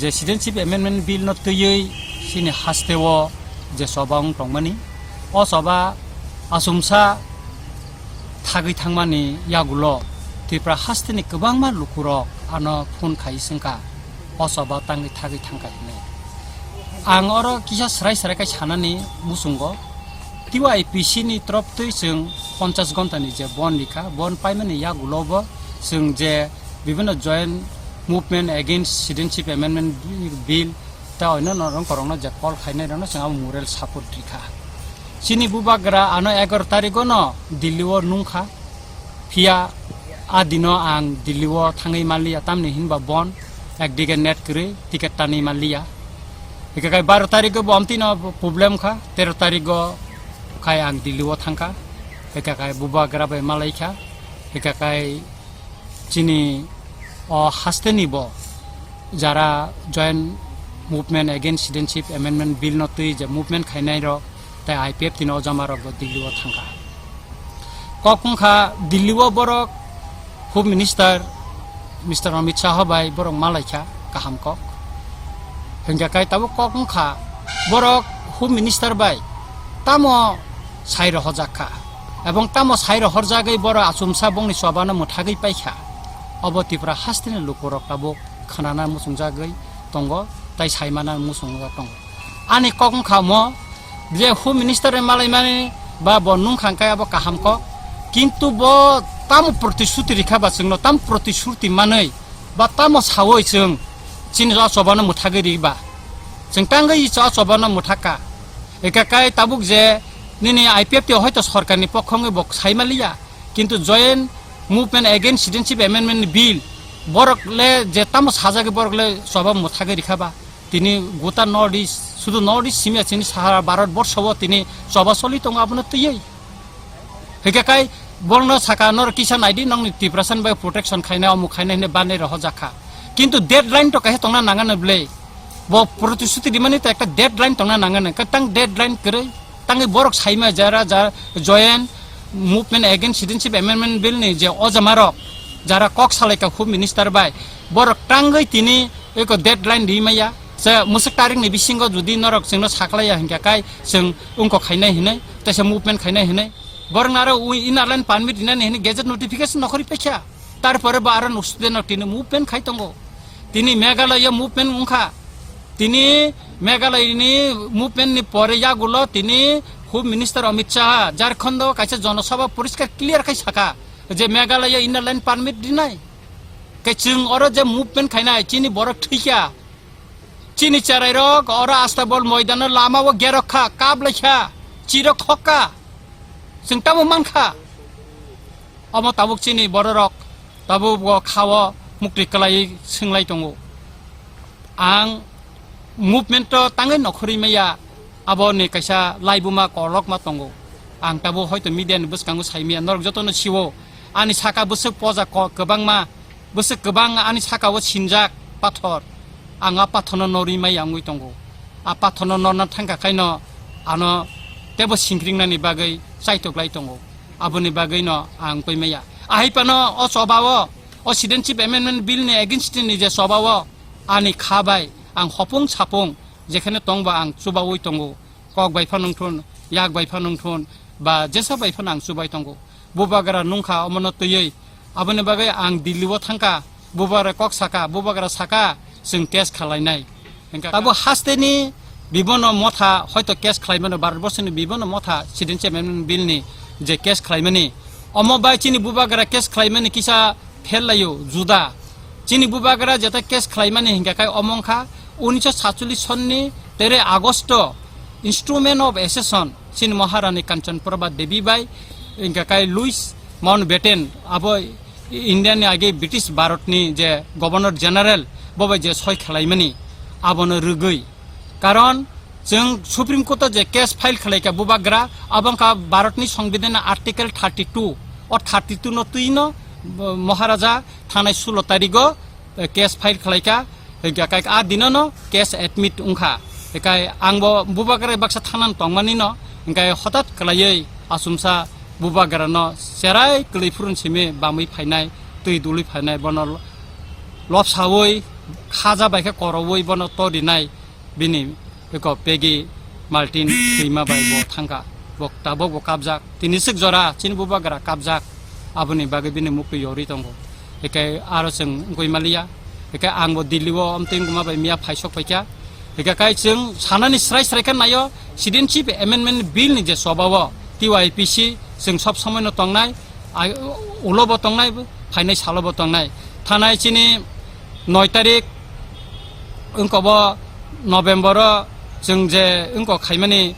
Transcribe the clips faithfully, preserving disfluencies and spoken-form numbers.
Je Citizenship Amendment Bill no twiwi chini haste o je choba wng tongmani, o choba achomsa thagwi thangmani yagulo Tripura hasteni kwbangma lukurok ano phone khai swngkha, o choba tangwi thagwi thangkha hinwi. Ang oro kisa srai srai khe sanani muchungo, T Y P C ni torop twi chwng ponchash ghonta ni je bon rikha, bon paimani yagulo bo chwng je bibhinno Joint Movement Against Citizenship Amendment Bill tei onno norok korokno je call khainai rokno chwng abo moral support rikha. Chini bubagra ano egaroh tarigo no Delhi o nungkha, phiya a dino ang Delhi o thangwi manliya, tamni hinba bon ekdige net kwrwi ticket tanwi manliya. Hwnkhe kai baro tarigo bo amtwino problem kha, tero tarigo khai ang Delhi o thangkha, hwnkhe kai bubagra bai malaikha, hwnkhe kai chini o hasteni bo jara Joint Movement Against Citizenship Amendment Bill no twi je movement khainai rok tei I P F T ni o jama rok bo Delhi o thangkha. Kok wngkha Delhi o borok Home Minister Mister Amit Shah bai borok malaikha kaham kok. Hwnkhe kai tabuk kok wngkha borok Home Minister bai tamo sai rohorjak kha, ebong tamo sai rohorjagwi borok achomsa bongni chobano mwthagwi paikha, obo Tripura hasteni lukurok tabuk khnana muchungjagwi tongo tei saimana muchungjak tongo. Ani kok wngkha omo je Home Minister ni malaimani ba bo nungkha hwnkhe abo kaham kok, kintu bo tamo protisruti rikha ba chwngno tamo protisruti manwi ba tamo sawi chwng chini o chobano mwthagwi riba chwng tangwi o chobano mwthakha. Eka kai tabuk je nini I P F T hoito sorkarni pokhongwi bo saimaliya, kintu Joint Movement Against Citizenship Amendment Bill borok le je tamo sajagwi borok le choba mwthagwi rikha ba tini gota North East, sudu North East simi ya chini sahara Bharat borsho o tini choba soli tongo abono twiwi. Hwnkhe kai borokno saka norok kisa naidi nokni Tiprasa ni bai protection khainai omuk khainai hinwi banai rohorjak kha. Kintu deadline to kaisa tongna nangani bwle. Bo protisruti rimani to ekta deadline tongna nangani. Kwtang deadline kwrwi tangwi borok saima jara ja Joint Movement Against Citizenship Amendment Bill ni je o jama rok jara kok salai ka Home Minister bai borok tangwi tini eko deadline ri maya. Se mwswk tarik ni bisingo jodi norok chwngno saklaiya hinkhe kai chwng wngkok khainai hinwi, tei se movement khainai hinwi. Borok naro ui inner line permit rinani hinwi gazette notification nokhorwi paikha. Tarpore bo aro nuk student rok tini movement khai tongo. Tini Meghalaya movement wngkha. Tini Meghalaya ni movement ni pore yagulo tini Home Minister Amit Shah Jharkhand o kaisa jonosabha poriskar clear khai saka je Meghalaya inner line permit rinai. Khe chwng oro je movement khainai chini borok thwikha. Chini cherairok oro Astabol moidano lama o gerok kha, kap lai kha, chirok khok kha. Chwng tamo man kha. Omo tabuk chini bororok tabuk bo kha o mukti kwlaiwi swng lai tongo. Ang movement o tangwi nokhorwi maya, abo ni kaisa laibuma kolokma tongo. Ang tabuk hoito media ni bwskango sai maya, norok jotono sio ani saka bwswk poja ko-, kwbangma. Bwswk kwbang ani saka o sinjak pathor, ang a pathorno norwi maya wngwi tongo. A pathorno norna thangkha khaino ano tebo singkringnani bagwi chaitok lai tongo. Aboni bagwino ang pui maya. Ahai phano o choba o, o Citizenship Amendment Bill ni against ni je choba o ani kha bai ang hopung sapung jekheno tongba ang chubaui tongo. Kok bai phano wngthun, yak bai phano wngthun, ba jesa bai phano ang chubai tongo. Bubagra nungkha omono twiwi. Aboni bagwi ang Delhi o thangkha. Bubagra kok saka, bubagra saka, chwng case khalainai. Hingkha abo hasteni bibono motha, hoito case khalaimano, Bharat borsoni bibono motha, Citizenship Amendment Bill ni je case khalaimani. Omo bai chini bubagra case khalaimani kisa pherlaio juda. Chini bubagra jeta case khwlaimani hingkha khai omo wngkha unisho satchollish sonni tere Agosto Instrument of Accession chini Maharani Kanchan Prabha Devi bai hingkha khai Louis Mountbatten abo India ni age British Bharat ni je Governor General bo bai je soi khwlaimani abono rwgwi. Karon chwng Supreme Court o je case file khwlaikha bubagra, abo wngkha Bharatni Songbidanni Article thirty two. O thirty two no twino, bo, Maharaja thanai sulo tarigo, eh, case file khwlaikha. Hingkha kai a dinono case admit wngkha. Hikai angbo bubagra baksa thanani tongmani no, hingkai hotat kwlaiwi achomsa bubagrano cherai kwlwi phurun simi bamwi phainai, twi dului phainai, bono lo-, lobsawi Khaja bai khe koroui bono to rinai bini eko Peggy Martin thwima bai bo thangkha. Bo tabok bo kabjak. Tini swk jora chini bubagra kabjak. Aboni bagwi bini mukti yori tongo. Hikai aro chwng wngwi maliya. Hikai ang bo Delhi o amtwi wngma bai miya phaisok paikha. Hikai kai chwng sanani srai srai khe naio, Citizenship Amendment Bill ni je choba o T Y P C chwng sob somoi no tongnai, ai, ulo bo tongnai, phainai salo bo tongnai. Thanai chini noi tarik wngko bo November o chwng je wngko khaimani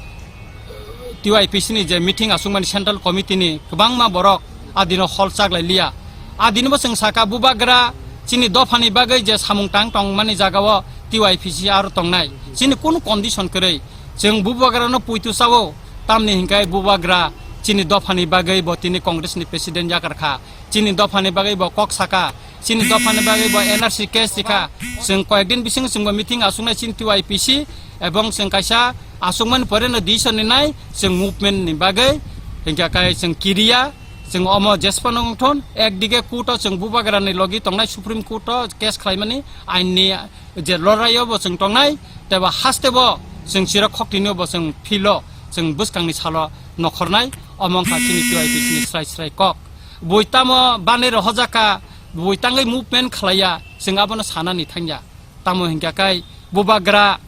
T Y P C ni je meeting aswkmani Central Committee ni kwbangma borok a dino hol chaklai liya. A dino bo chwng saka bubagra chini dophani bagwi je samung tang tongmani jagao T Y P C aro tongnai. Chini kunu condition kwrwi. Chwng bubagra no puitu sao, tamni hinkai bubagra chini dophani bagwi bo tini Congress ni president yakar kha. Chini dophani bagwi bo kok saka, chini dophani bagwi bo N R C case rikha. Chwng koyek din bisingo chwngbo meeting aswknai chini T Y P C, ebong chwng kaisa aswkmani pore no decision rinai chwng movement ni bagwi, hinkhe kai chwng kiriya, chwng omo jesphano wngthon, ekdige court o chwng bubagra ni logi tongnai Supreme Court o case khlaimani ain ni je lorai o bo chwng tongnai, tei bo haste bo chwng chirok khokti ni bo chwng philo chwng bwskang ni salo nokhornai, omo wngkha chini T Y P C ni srai srai kok. Bui tamo banner rok hojak kha, bui tangwi movement khlaiya, chwng abono sanani thangya. Tamo hinkha kai bubagra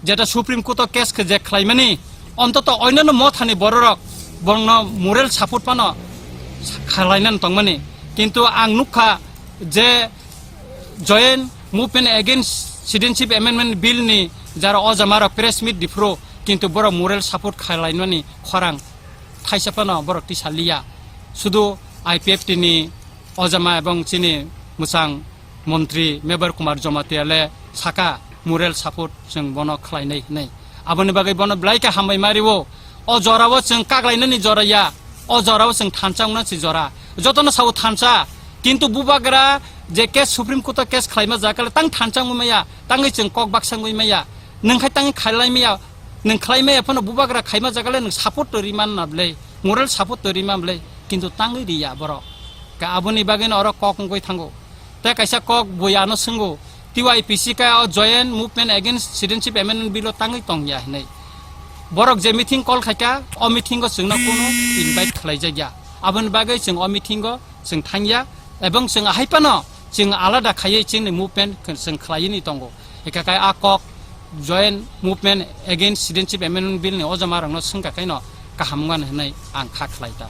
jeta Supreme Court o case khe je khlaimani, ontoto oinano mothani bororok bongno moral support phano khlainani tongmani. Kintu ang nukha je Joint Movement Against Citizenship Amendment Bill ni jara o jamarok press meet diphuru, kintu borok moral support khlainani khorang thaisa phano borok tisa liya. Sudu I P F T ni ojama ebong chini mwchang montri Mebar Kumar Jamatia le saka moral support chwng bono khlainai hinwi. Aboni bagwi bono belai khe hambai ma rio. O jorao chwng kaglainani jora ya. O jorao chwng thansa wngnani se jora. Jotono sao thansa. Kintu bubagra je case Supreme Court o case khlaima jakale tang thansa wngwi maya. Tangwi chwng kok baksa wngwi maya. Nwng khai tangwi khailai maya. Nwng khlai maya phano bubagra khaima jakale nwng support to rima na bwle, moral support to rima bwle, kintu tangwi riya borok. Ka aboni bagwino oro kok wngwi thango. Tei kaisa kok bui ano swngo, T Y P C ka o Joint Movement Against Citizenship Amendment Bill o tangwi tongya hinwi. Borok je meeting call khaika, o meeting o chwngno kunu invite khlaijakya. Aboni bagwi chwng o meeting o chwng thangya, ebong chwng ahai phano chwng alada khaiwi chwngni movement khe-, chwng khlaiwi tongo. Eka kai a kok Joint Movement Against Citizenship Amendment Bill ni o jama rokno swngkha kaino kaham wngmani hwnwi ang kha khlai ta.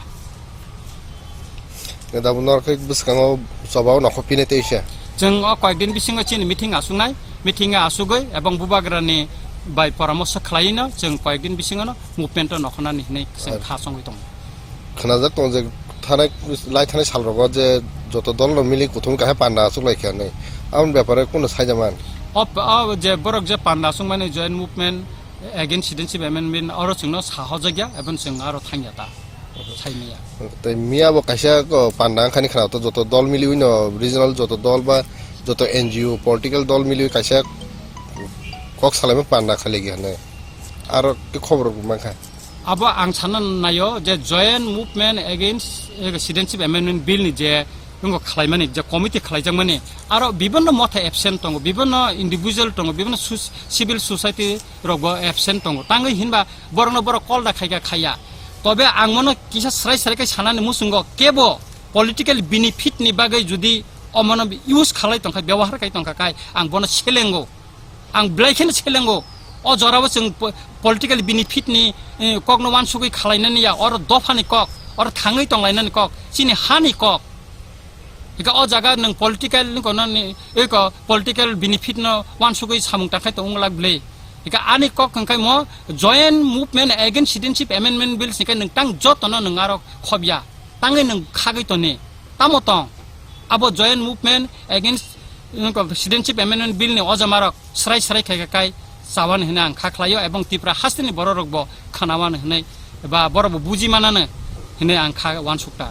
Neta bo norok khe bwskango chobao nokho pine tei se. Chwng o koyek din bisingo chini meeting asuknai, meeting asugwi ebong bubagrani bai poramoso khlaiwino chwng koyek din bisingono movement o nokhonani hwnwi chwng kha chongwi tongo. Khnajak tongo je thanai, lai thanai salrogo je joto dolno mili kuthum kahai panda achuklai kha hinwi. Aboni bepare kunu saijak man? O, o je borok je panda achukmani Joint Movement Against Citizenship Amendment oro chwngno sahojakya, eboni chwng aro thangya ta, saimaya. Tei miya bo kaisa ko panda wngkhani khna to joto dol miliwino regional joto dol ba joto N G O political dol miliwi kaisa kok salaima panda khailaikha hinwi. Aro khe khobor mankha. Abo ang sana naio je Joint Movement Against, eh, Citizenship Amendment Bill ni je wngkha khlaimani, je committee khlaijakmani, aro bibinno motha absent tongo, bibinno individual tongo, bibinno sus-, civil society rokbo absent tongo. Tangwi hinba borokno borok call da khaika khaiya. Tobe ang mono kisa srai srai khe sanani muchungo kebo political benefit ni bagwi judi omono use khalai tongkha, byabahar khai tongkha khai ang bono selengo. Ang belai kheno selengo. O jorao chwng po-, political benefit ni, eh, kokno wansugwi khalainani ya, oro dophani kok, oro thangwi tonglainani kok, chini hani kok. Eka o jaga nwng political ni kono ni, eko political benefit no wansugwi samung takhai tong wng lak bwle. Eka ani kok hwnkhe mo Joint Movement Against Citizenship Amendment Bill hwnkhe nwng tang jotono nwng aro khobya. Tangwi nwng khagwi toni. Tamo tong? Abo Joint Movement Against, wngkha, Citizenship Amendment Bill ni o jamarok srai srai khai khai chawani hwnwi ang kha khlaio, ebong Tripura hasteni bororokbo khanawani hwnwi ba borokbo buji manani hwnwi ang kha wansukta.